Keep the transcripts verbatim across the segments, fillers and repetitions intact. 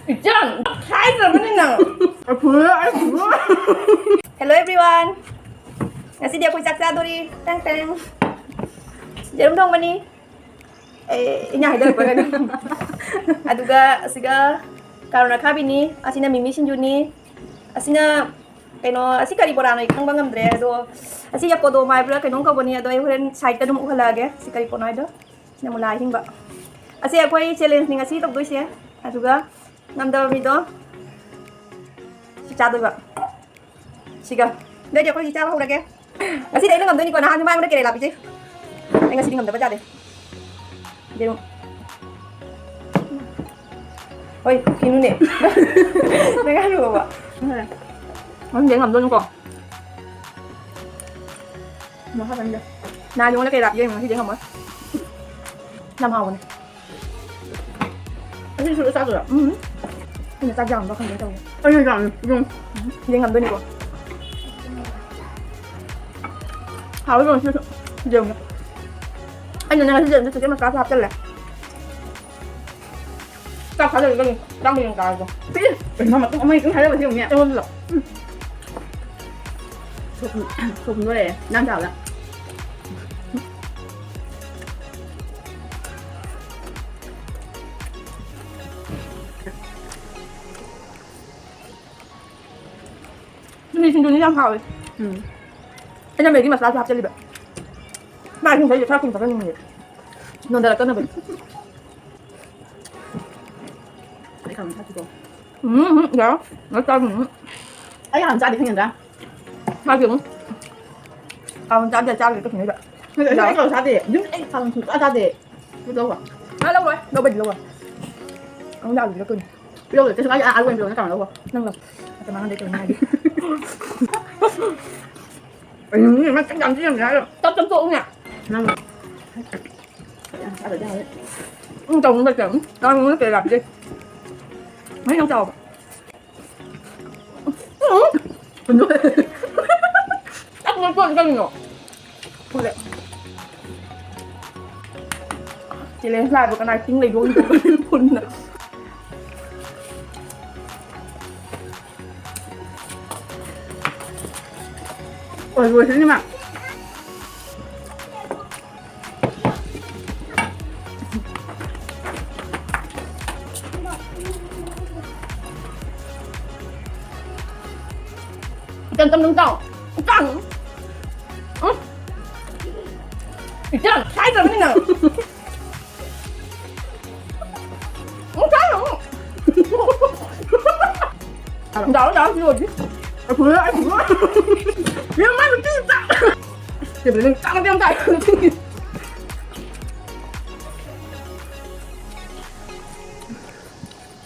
ꯏꯆꯟ, ꯍꯥꯏꯗ꯭ꯔꯕꯅꯤ ꯅꯪ꯫ ꯑꯩ ꯐꯨꯔꯦ, ꯑꯩ ꯐꯨꯔꯦ꯫ Hello everyone. ꯉꯁꯤꯗꯤ ꯑꯩꯈꯣꯏ ꯆꯥꯛ ꯆꯥꯗꯣꯔꯤ꯫ ꯇꯦꯡ ꯇꯦꯡ꯫ ꯌꯦꯔꯨꯝ ꯊꯣꯡꯕꯅꯤ꯫ ꯑꯦ, ꯏꯟꯖꯥꯡ ꯍꯥꯏꯗꯔꯛꯄ꯭ꯔꯥ ꯀꯩꯅꯣ? ꯑꯗꯨꯒ ꯑꯁꯤꯒ ꯀꯥꯔꯣꯠ ꯑꯈꯥꯕꯤꯅꯤ, ꯑꯁꯤꯅ ꯃꯤꯃꯤ ꯁꯤꯡꯖꯨꯅꯤ, ꯑꯁꯤꯅ ꯀꯩꯅꯣ, ꯑꯁꯤ ꯀꯔꯤ ꯕꯣꯔꯥꯅꯣ ꯑꯩ ꯈꯪꯕ ꯉꯝꯗ꯭ꯔꯦ, ꯑꯗꯣ ꯑꯁꯤ ꯌꯥꯀꯣꯗꯣꯝ ꯍꯥꯏꯕ꯭ꯔꯥ ꯀꯩꯅꯣꯝ ꯀꯧꯕꯅꯤ, ꯑꯗꯣ ꯑꯩ ꯍꯣꯔꯦꯟ side ꯇ ꯑꯗꯨꯝ ꯎꯍꯜꯂꯛꯑꯒꯦ ꯁꯤ ꯀꯔꯤ ꯄꯣꯠꯅꯣ ꯍꯥꯏꯗꯣ꯫ ꯁꯤꯅ ꯃꯨꯂꯥ ꯑꯍꯤꯡꯕ꯫ ꯑꯁꯤ ꯑꯩꯈꯣꯏ challenge ꯅꯤ ꯉꯁꯤ ꯇꯧꯗꯣꯏꯁꯦ, ꯑꯗꯨꯒ ꯉꯝꯗꯕ ꯃꯤꯗꯣ ꯁꯤ ꯆꯥꯗꯣꯏꯕ꯫ ꯁꯤꯒ꯫ ꯑꯗꯨꯗꯤ ꯑꯩꯈꯣꯏ ꯁꯤ ꯆꯥꯕ ꯍꯧꯔꯒꯦ꯫ ꯉꯁꯤꯗꯤ ꯑꯩꯅ ꯉꯝꯗꯣꯏꯅꯤꯀꯣ, ꯅꯍꯥꯟꯁꯨ ꯃꯥꯉꯣꯟꯗ ꯀꯦꯔꯦꯂꯥ ꯄꯤꯖꯩ꯫ ꯑꯩ ꯉꯁꯤꯗꯤ ꯉꯝꯗꯕ ꯌꯥꯗꯦ꯫ ꯌꯦꯔꯨꯝ꯫ ꯍꯣꯏ, ꯀꯩꯅꯣꯅꯦ꯫ ꯅꯪ ꯍꯜꯂꯨꯕ꯫ ꯉꯝꯗꯦ, ꯉꯝꯗꯣꯏꯅꯤꯀꯣ꯫ ꯃꯍꯥ ꯆꯪꯗꯦ꯫ ꯅꯍꯥꯟ ꯅꯉꯣꯟꯗ ꯀꯩꯔꯥꯛ ꯌꯦꯡꯉꯣ, ꯉꯁꯤꯗꯤ ꯉꯝꯃꯣꯏ꯫ ꯌꯥꯝ ꯍꯥꯎꯕꯅꯦ꯫ ꯑꯁꯤ ꯁꯨꯔ ꯆꯥꯗꯣꯏꯔꯣ? ꯎꯝ꯫ ꯑꯩꯅ ꯆꯥꯛ ꯌꯥꯝꯕ ꯈꯪꯗꯦ ꯇꯧꯕ꯫ ꯑꯩꯅ ꯌꯥꯝꯃꯤ, ꯑꯗꯨꯝ꯫ ꯎꯝ, ꯌꯦꯡꯉꯝꯗꯣꯏꯅꯤꯀꯣ꯫ ꯍꯥꯎꯋꯦ ꯀꯩꯅꯣ ꯁꯤꯁꯨ꯫ ꯌꯦꯡꯉꯣ꯫ ꯑꯩꯅꯅꯦ ꯉꯁꯤꯁꯦ ꯑꯗꯨꯝ chicken ꯃꯁꯥꯂꯥꯁꯨ ꯍꯥꯞꯆꯜꯂꯦ꯫ ꯆꯥꯛ ꯊꯥꯖꯔꯒ ꯑꯗꯨꯝ ꯆꯥꯛ ꯃꯌꯦꯡ ꯇꯥꯔꯕꯣ? ꯁꯤ ꯀꯩꯅꯣ ꯃꯇꯨꯡ ꯑꯃ ꯍꯦꯛꯇ ꯍꯥꯏꯔꯒ ꯁꯤ ꯑꯃꯨꯛꯅꯦ ꯑꯩꯉꯣꯟꯗ꯫ ꯎꯝ꯫ ꯊꯣꯛ-, ꯊꯣꯛ ꯂꯣꯏꯔꯦ ꯅꯪ ꯆꯥꯕꯗ꯫ ꯃꯤꯃꯤ ꯁꯤꯡꯖꯨꯅꯤ ꯌꯥꯝ ꯍꯥꯎꯋꯦ꯫ ꯎꯝ꯫ ꯑꯩꯅ ꯃꯦꯒꯤ ꯃꯁꯥꯂꯥꯁꯨ ꯍꯥꯞꯆꯜꯂꯤꯕ꯫ ꯃꯥ ꯏꯁꯤꯡ ꯊꯛꯏꯁꯦ ꯈꯔ ꯀꯨꯏꯅ ꯊꯛꯍꯟꯅꯤꯡꯉꯦ꯫ ꯅꯣꯟꯊꯔꯛꯇꯅꯕ꯫ ꯑꯩ ꯈꯥꯃꯦꯟ ꯊꯥꯛꯈꯤꯀꯣ꯫ ꯎꯝ, ꯎꯝ, ꯌꯥꯔꯦ꯫ ꯂꯣꯏ ꯆꯥꯔꯅꯤ, ꯎꯝ꯫ ꯑꯩ ꯍꯥꯟꯅ ꯆꯥꯗꯦ ꯈꯪꯉꯦꯗ꯭ꯔꯥ? ꯆꯥꯗꯦ, ꯎꯝ꯫ ꯍꯥꯟꯅ ꯆꯥꯗꯦ, ꯆꯥꯗꯦ ꯀꯩꯁꯨ ꯅꯠꯇꯦ꯫ ꯅꯠꯇꯦ, ꯑꯩ ꯌꯥꯔꯦ꯫ ꯀꯩꯅꯣ ꯆꯥꯗꯦ꯫ ꯌꯨꯝ ꯑꯩ ꯈꯥꯃꯦꯟ ꯁꯨꯡꯆꯥ ꯆꯥꯗꯦ꯫ ꯑꯗꯨ ꯂꯧꯕ꯫ ꯃꯥ ꯂꯧꯔꯣꯏ꯫ ꯂꯧꯕꯗꯤ ꯂꯧꯔꯣꯏ꯫ ꯑꯃꯨꯛ ꯂꯥꯛꯑꯗꯤ ꯄꯤꯔꯛꯇꯣꯏꯅꯤ꯫ ꯄꯤꯔꯛꯑꯣꯏ꯫ ꯀꯩꯁꯨ ꯀꯥꯏꯗꯦ꯫ ꯑꯥ, ꯑꯥ, ꯑꯣꯏꯅ ꯄꯤꯔꯛꯑꯣ꯫ ꯅꯪ ꯂꯧ꯫ ꯃꯇꯝ ꯃꯥꯡꯍꯟꯗꯦ ꯀꯩꯅꯣ ꯍꯥꯏꯗꯤ꯫ ꯀꯩꯅꯣ ꯃꯤ ꯃꯆꯤꯟ ꯌꯥꯝ ꯊꯤꯔꯝꯃꯦ ꯍꯥꯏꯔꯣ? ꯆꯞ ꯆꯞ ꯇꯣꯛꯎꯅꯦ꯫ ꯅꯪ꯫ ꯌꯥꯝ ꯆꯥꯗ꯭ꯔꯗꯤ ꯌꯥꯔꯣꯏ꯫ ꯎꯝ, ꯇꯧꯅꯨ ꯂꯩꯇꯦ꯫ ꯎꯝ, ꯇꯧꯅꯨ ꯂꯩꯇꯦ ꯌꯥꯗꯦ꯫ ꯃꯍꯤ ꯅꯪ ꯆꯥꯎꯕ꯫ ꯎꯝ꯫ ꯆꯞ ꯅꯣꯏ ꯀꯣꯟ ꯀꯩꯅꯣ? ꯐꯨꯜꯂꯦ꯫ Challenge ꯂꯥꯛꯏꯕ ꯀꯅꯥ ꯇꯤꯡ ꯂꯩꯗꯣꯏꯅꯣ? ꯐꯨꯟꯅ꯫ ꯑꯣꯏ, ꯂꯣꯏꯁꯤꯅꯤ ꯃꯥ꯫ ꯏꯆꯝ ꯆꯝ ꯑꯗꯨꯝ ꯆꯥꯎ꯫ ꯏꯆꯥꯡ꯫ ꯎꯝ꯫ ꯏꯆꯥꯡ ꯁꯥꯏꯗ꯭ꯔꯕꯅꯤꯅ꯫ ꯎꯝ, ꯆꯥꯔꯨꯅꯨ꯫ ꯗꯥꯎ, ꯗꯥꯎ, ꯁꯤ ꯑꯣꯏꯗꯤ꯫ ꯑꯩ ꯐꯨꯜꯂꯦ, ꯑꯩ ꯐꯨꯜꯂꯦ꯫ ꯌꯦꯡꯉꯨ, ꯃꯥ ꯅꯨꯄꯤ ꯆꯥꯛ꯫ ꯁꯤꯕꯨꯗꯤ ꯅꯪ ꯆꯥꯛ ꯃꯇꯦꯛ ꯑꯃ ꯆꯥꯏ꯫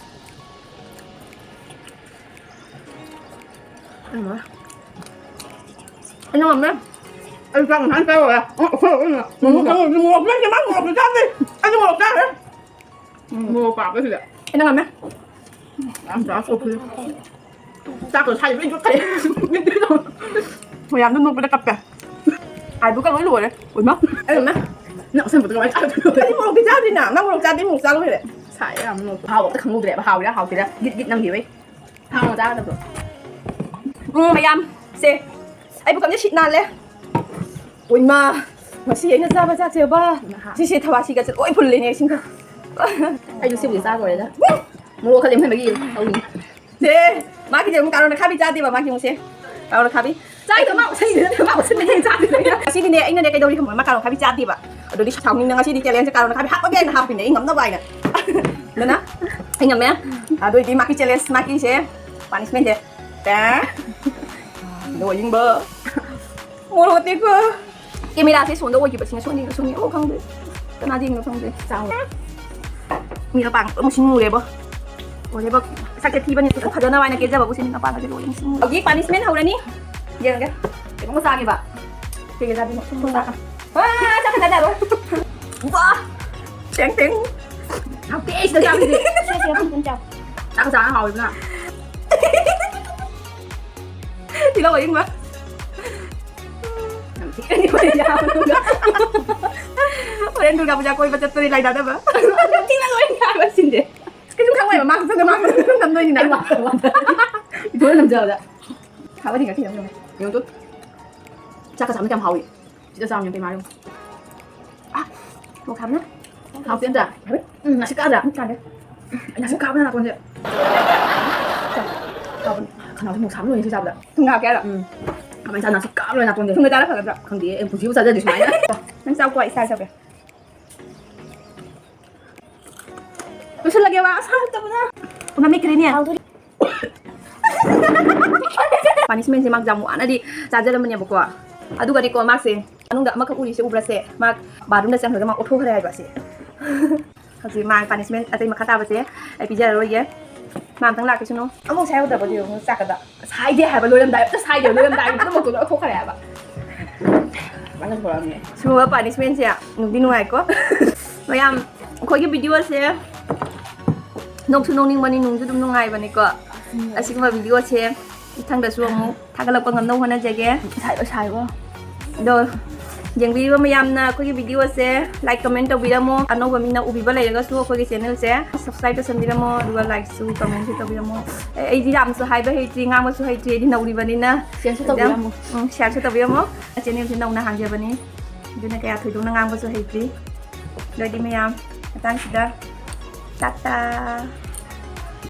ꯑꯩꯅ ꯉꯝꯃꯦ꯫ ꯑꯩ ꯆꯥꯛ ꯉꯁꯥꯏ ꯆꯥꯔꯨꯔꯦ꯫ ꯑ, ꯑꯩꯈꯣꯏ ꯑꯩꯅ ꯃꯣꯔꯣꯛ ꯆꯥꯔꯨꯔꯦ꯫ ꯃꯣꯔꯣꯛ ꯆꯥꯔꯨꯔꯦ꯫ ꯃꯥ ꯃꯣꯔꯣꯛꯁꯨ ꯆꯥꯗꯦ꯫ ꯑꯩꯗꯤ ꯃꯣꯔꯣꯛ ꯆꯥꯈ꯭ꯔꯦ꯫ ꯎꯝ, ꯃꯣꯔꯣꯛ ꯄꯥꯝꯃꯦ ꯁꯤꯗ꯫ ꯑꯩꯅ ꯉꯝꯃꯦ꯫ ꯌꯥꯝ ꯆꯥꯎ ꯊꯣꯛꯈ꯭ꯔꯦ꯫ ꯆꯥꯛꯇꯣ ꯁꯥꯏꯗ ꯂꯣꯏ ꯆꯣꯠꯈ꯭ꯔꯦ꯫ ꯃꯌꯥꯝꯗꯣ ꯅꯣꯛꯄꯗ ꯀꯞꯄꯦ꯫ ꯑꯥꯏꯕꯨꯒ ꯂꯣꯏ ꯂꯣꯏꯔꯦ꯫ ꯑꯣꯏꯃꯥ꯫ ꯑꯩꯅ ꯅꯪ ꯑꯁꯦꯡꯕꯗ ꯀꯃꯥꯏꯅ ꯆꯥꯗꯣꯏꯅꯣ? ꯑꯩꯗꯤ ꯃꯣꯔꯣꯛꯇꯤ ꯆꯥꯗ꯭ꯔꯤꯅ꯫ ꯅꯪ ꯃꯣꯔꯣꯛ ꯆꯥꯗꯦ, ꯃꯣꯔꯣꯛ ꯆꯥ ꯂꯣꯏꯔꯦ꯫ ꯁꯥꯏ ꯌꯥꯝ ꯃꯣꯔꯣꯛ꯫ ꯍꯥꯎꯕ ꯑꯝꯇ ꯈꯪꯍꯧꯗ꯭ꯔꯦꯕ꯫ ꯍꯥꯎꯔꯤꯔꯥ ꯍꯥꯎꯇ꯭ꯔꯤꯔꯥ ꯒꯤꯠ ꯒꯤꯠ ꯅꯝꯈꯤꯕꯩ꯫ ꯊꯥꯎꯅ ꯆꯥꯒꯗꯕꯗꯣ꯫ ꯎꯝ, ꯃꯌꯥꯝ, ꯁꯦ꯫ ꯑꯩ ꯄꯨꯈꯝꯁꯦ ꯁꯤꯠ ꯅꯥꯜꯂꯦ꯫ ꯑꯣꯏꯃꯥ, ꯉꯁꯤ ꯑꯩꯅ ꯆꯥꯕ ꯆꯥꯛꯁꯦꯕ꯫ ꯅꯍꯥ꯫ ꯁꯤꯁꯦ ꯊꯕꯥꯁꯤꯒꯁꯦ ꯂꯣꯏ ꯐꯨꯜꯂꯦꯅꯦ ꯏꯁꯤꯡꯒ꯫ ꯑꯩꯁꯨ ꯁꯤꯕꯨꯗꯤ ꯆꯥ ꯂꯣꯏꯔꯦꯗ꯫ ꯃꯣꯔꯣꯛ ꯈꯔ ꯂꯦꯝꯍꯟꯕꯒꯤ ꯇꯧꯔꯤꯅꯤ꯫ ꯁꯦ, ꯃꯥꯒꯤꯗꯤ ꯑꯃꯨꯛ ꯀꯥꯔꯣꯠ ꯑꯈꯥꯕꯤ ꯆꯥꯗꯦꯕ, ꯃꯥꯒꯤ ꯑꯃꯨꯛꯁꯦ꯫ ꯀꯥꯔꯣꯠ ꯑꯈꯥꯕꯤ꯫ ꯆꯥꯏꯗꯣ ꯃꯥ ꯎꯁꯩꯗꯨꯅ ꯃꯥ ꯎꯁꯩꯗꯨꯅ ꯍꯦꯟꯅ ꯆꯥꯗꯦ꯫ ꯉꯁꯤꯗꯤꯅꯦ, ꯑꯩꯅꯅꯦ ꯀꯩꯗꯧꯔꯤ ꯈꯪꯕ꯭ꯔꯥ? ꯃꯥ ꯀꯥꯔꯣꯠ ꯑꯈꯥꯕꯤ ꯆꯥꯗꯦꯕ꯫ ꯑꯗꯨꯗꯤ ꯁꯥꯎꯅꯤꯡꯅ ꯉꯁꯤꯗꯤ challenge ꯁꯦ ꯀꯥꯔꯣꯠ ꯑꯈꯥꯕꯤ ꯍꯥꯞꯄꯒꯦꯅ ꯍꯥꯞꯄꯤꯅꯦ, ꯑꯩ ꯉꯝꯅꯕ ꯍꯥꯏꯅ꯫ ꯑꯗꯨꯅ ꯑꯩ ꯉꯝꯃꯦ꯫ ꯑꯗꯨ ꯑꯣꯏꯗꯤ ꯃꯥꯒꯤ challenge, ꯃꯥꯒꯤꯁꯦ punishment ꯁꯦ꯫ ꯇꯦ꯫ ꯂꯣꯏꯅꯤꯡꯕ꯫ ꯃꯣꯔꯣꯛ ꯑꯇꯦꯛꯄ꯫ Camera ꯁꯦ ꯁꯣꯟꯗ ꯑꯣꯏꯈꯤꯕꯁꯤꯅ ꯁꯣꯟꯅꯤꯡ-, ꯁꯣꯟꯅꯤꯡ-, ꯑꯣ, ꯈꯪꯗꯦ꯫ ꯀꯅꯥꯗ ꯌꯦꯡꯉꯤꯅꯣ ꯈꯪꯗꯦ꯫ ꯆꯥꯎ꯫ ꯃꯤꯅ ꯄꯥꯡ ꯑꯃꯨꯛ ꯁꯤꯡꯉꯨꯔꯦꯕꯣ꯫ ꯂꯣꯏꯔꯦꯕꯣ꯫ ꯁꯛꯁꯦ ꯊꯤꯕꯅꯤ, ꯐꯖꯅꯕ ꯍꯥꯏꯅ ꯀꯦꯖꯕꯕꯨ ꯁꯤꯅꯤ ꯃꯄꯥꯟꯒꯁꯦ ꯂꯣꯏꯅ ꯁꯤꯡꯉꯨꯔꯦ꯫ ꯍꯧꯖꯤꯛ punishment ꯍꯧꯔꯅꯤ꯫ ꯌꯦꯡꯉꯒꯦ꯫ ꯀꯩꯅꯣꯝꯒ ꯆꯥꯒꯦꯕ꯫ ꯀꯩꯒ ꯆꯥꯗꯣꯏꯅꯣ? ꯊꯨꯝ ꯆꯥꯒ꯫ ꯑꯥ, ꯆꯥꯛꯀ ꯆꯥꯅꯔꯣꯏ꯫ ꯋꯥ! ꯇꯦꯡ ꯇꯦꯡ꯫ ꯍꯥꯎꯇꯦ, ꯁꯤꯗ ꯆꯥꯕꯁꯤꯗꯤ꯫ ꯁꯦ, ꯁꯦ, ꯊꯨꯝ, ꯊꯨꯝ ꯆꯥꯎ꯫ ꯆꯥꯛꯀ ꯆꯥꯅ ꯍꯥꯎꯋꯤꯗꯅ꯫ ꯇꯤꯜꯍꯧ ꯑꯌꯤꯡꯕ꯫ ꯌꯥꯝ ꯊꯤꯅ ꯍꯣꯔꯦꯟ ꯗꯨꯔꯒꯥ ꯄꯨꯖꯥ ꯀꯣꯏꯕ ꯆꯠꯄꯗꯤ ꯂꯥꯏ ꯊꯥꯗꯕ꯫ ꯌꯥꯝ ꯊꯤꯅ ꯂꯣꯏ ꯌꯥꯕ ꯁꯤꯟꯁꯦ꯫ ꯀꯩꯁꯨ ꯈꯪꯉꯣꯏꯕ, ꯃꯥ ꯈꯛꯇꯪꯗ ꯃꯥ ꯈꯛꯇꯪ ꯅꯝꯗꯣꯏꯅꯤꯅ꯫ ꯑꯩ ꯋꯥ-, ꯋꯥ-, ꯏꯊꯣꯟ ꯅꯝꯖꯕꯗ꯫ ꯍꯥꯎꯕꯅꯤ ꯉꯁꯤ ꯌꯥꯝ ꯌꯥꯝꯅ꯫ ꯌꯦꯡꯉꯨ ꯇꯨ꯫ ꯆꯥꯛꯀ ꯆꯥꯕꯅ ꯀꯌꯥꯝ ꯍꯥꯎꯏ꯫ ꯁꯤꯗ ꯆꯥꯎꯅ ꯄꯦꯃꯥ ꯌꯦꯡꯉꯨ꯫ ꯑꯥ, ꯃꯣꯔꯣꯛ ꯁꯥꯕꯅ꯫ ꯍꯥꯎꯇꯦ ꯑꯝꯇ꯫ ꯎꯝ, ꯅꯥꯁꯤꯛ ꯀꯥꯗ꯭ꯔꯥ? ꯎꯝ, ꯀꯥꯗꯦ꯫ ꯅꯥꯁꯤꯛ ꯀꯥꯕꯅ ꯅꯥꯇꯣꯟꯁꯦ꯫ ꯍꯥꯎꯕꯅꯤ꯫ ꯈꯅꯥꯎꯁꯦ ꯃꯣꯔꯣꯛ ꯁꯥꯕ ꯂꯣꯏꯔꯦ ꯁꯤ ꯆꯥꯕꯗ꯫ ꯊꯨꯝ ꯍꯥꯞꯀꯦ ꯍꯥꯏꯔꯣ? ꯎꯝ꯫ ꯀꯃꯥꯏꯅ ꯆꯥ ꯅꯥꯁꯤꯛ ꯀꯥꯕ ꯂꯣꯏꯔꯦ ꯅꯥꯇꯣꯟꯁꯦ꯫ ꯊꯨꯝꯒ ꯆꯥꯔ ꯐꯒꯗ꯭ꯔꯥ? ꯈꯪꯗꯦ, ꯑꯩ ꯄꯨꯟꯁꯤꯕꯨ ꯆꯥꯖꯗ꯭ꯔꯤ ꯁꯨꯃꯥꯏꯅ꯫ ꯅꯪ ꯆꯥꯎꯀꯣ, ꯑꯩ ꯆꯥꯔ ꯆꯥꯒꯦ꯫ ꯂꯣꯏꯁꯤꯜꯂꯒꯦ ꯋꯥ, ꯑꯁ ꯍꯥꯎꯇꯕꯅ꯫ ꯃꯃꯤꯠ ꯈꯔꯤꯅꯦ꯫ ꯄꯥꯅꯤꯁꯃꯦꯟꯁꯦ ꯃꯥ ꯌꯥꯝ ꯋꯥꯅꯗꯤ ꯆꯥꯖꯔꯝꯕꯅꯦꯕꯀꯣ꯫ ꯑꯗꯨꯒꯗꯤꯀꯣ ꯃꯥꯁꯦ ꯃꯅꯨꯡꯗ ꯑꯃꯈꯛ ꯎꯔꯤꯁꯦ ꯎꯕ꯭ꯔꯥꯁꯦ? ꯃꯥ ꯕꯥꯠꯔꯨꯝꯗ ꯆꯪꯈ꯭ꯔꯒ ꯃꯥ ꯑꯣꯊꯣꯛꯈ꯭ꯔꯦ ꯍꯥꯏꯕ ꯁꯦ꯫ ꯍꯧꯖꯤꯛ ꯃꯥ ꯄꯥꯅꯤꯁꯃꯦꯟ ꯑꯇꯩ ꯃꯈꯥ ꯇꯥꯕꯁꯦ ꯑꯩ ꯄꯤꯖꯔꯔꯣꯏꯒꯦ꯫ ꯃꯥ ꯑꯝꯇꯪ ꯂꯥꯛꯈꯤꯁꯅꯨ꯫ ꯑꯃꯐꯥꯎ ꯁꯥꯏꯍꯧꯗꯕꯗꯤ ꯌꯦꯡꯉꯨ ꯆꯥꯛꯀꯗ꯫ ꯁꯥꯏꯗꯦ ꯍꯥꯏꯕ ꯂꯣꯏꯔꯝꯗꯥꯏ, ꯑꯝꯇ ꯁꯥꯏꯗꯦ, ꯂꯣꯏꯔꯝꯗꯥꯏꯒꯤ ꯄꯨꯝꯅꯃꯛꯇꯣ ꯂꯣꯏ ꯂꯧꯊꯣꯛꯈ꯭ꯔꯦ ꯍꯥꯏꯕ꯫ ꯁꯨꯝꯕ ꯄꯥꯅꯤꯁꯃꯦꯟꯁꯦ ꯅꯨꯡꯗꯤ ꯅꯨꯡꯉꯥꯏꯀꯣ꯫ ꯃꯌꯥꯝ ꯑꯩꯈꯣꯏꯒꯤ ꯚꯤꯗꯤꯑꯣꯁꯦ ꯅꯣꯛꯁꯨ ꯅꯣꯛꯅꯤꯡꯕꯅꯤ, ꯅꯨꯡꯁꯨ ꯑꯗꯨꯝ ꯅꯨꯡꯉꯥꯏꯕꯅꯤꯀꯣ꯫ ꯑꯁꯤꯒꯨꯝꯕ ꯚꯤꯗꯤꯑꯣꯁꯦ ꯃꯊꯪꯗꯁꯨ ꯑꯃꯨꯛ ꯊꯥꯒꯠꯂꯛꯄ ꯉꯝꯅꯕ ꯍꯣꯠꯅꯖꯒꯦ꯫ ꯁꯥꯏ-, ꯁꯥꯏꯀꯣ꯫ ꯑꯗꯣ ꯌꯦꯡꯕꯤꯔꯤꯕ ꯃꯌꯥꯝꯅ ꯑꯩꯈꯣꯏꯒꯤ ꯚꯤꯗꯤꯑꯣꯁꯦ like, comment ꯇꯧꯕꯤꯔꯝꯃꯣ꯫ ꯑꯅꯧꯕ ꯃꯤꯅ ꯎꯕꯤꯕ ꯂꯩꯔꯒꯁꯨ ꯑꯩꯈꯣꯏꯒꯤ ꯆꯦꯅꯦꯜꯁꯦ subscribe ꯇꯧꯁꯟꯕꯤꯔꯝꯃꯣ, ꯑꯗꯨꯒ likeꯁꯨ commentꯁꯨ ꯇꯧꯕꯤꯔꯝꯃꯣ꯫ ꯑꯦ, ꯑꯩꯗꯤ ꯌꯥꯝꯁꯨ ꯍꯥꯏꯕ ꯍꯩꯇ꯭ꯔꯤ, ꯉꯥꯡꯕꯁꯨ ꯍꯩꯇ꯭ꯔꯤ, ꯑꯩꯗꯤ ꯅꯧꯔꯤꯕꯅꯤꯅ꯫ Shareꯁꯨ ꯇꯧꯕꯤꯔꯝꯃꯣ꯫ ꯎꯝ, shareꯁꯨ ꯇꯧꯕꯤꯔꯝꯃꯣ꯫ Channelꯁꯦ ꯅꯧꯅ ꯍꯥꯡꯖꯕꯅꯤ, ꯑꯗꯨꯅ ꯀꯌꯥ ꯊꯣꯏꯗꯣꯛꯅ ꯉꯥꯡꯕꯁꯨ ꯍꯩꯇ꯭ꯔꯤ꯫ ꯑꯗꯨ ꯑꯣꯏꯗꯤ ꯃꯌꯥꯝ ꯃꯇꯥꯡꯁꯤꯗ ꯇꯥꯇꯥ꯫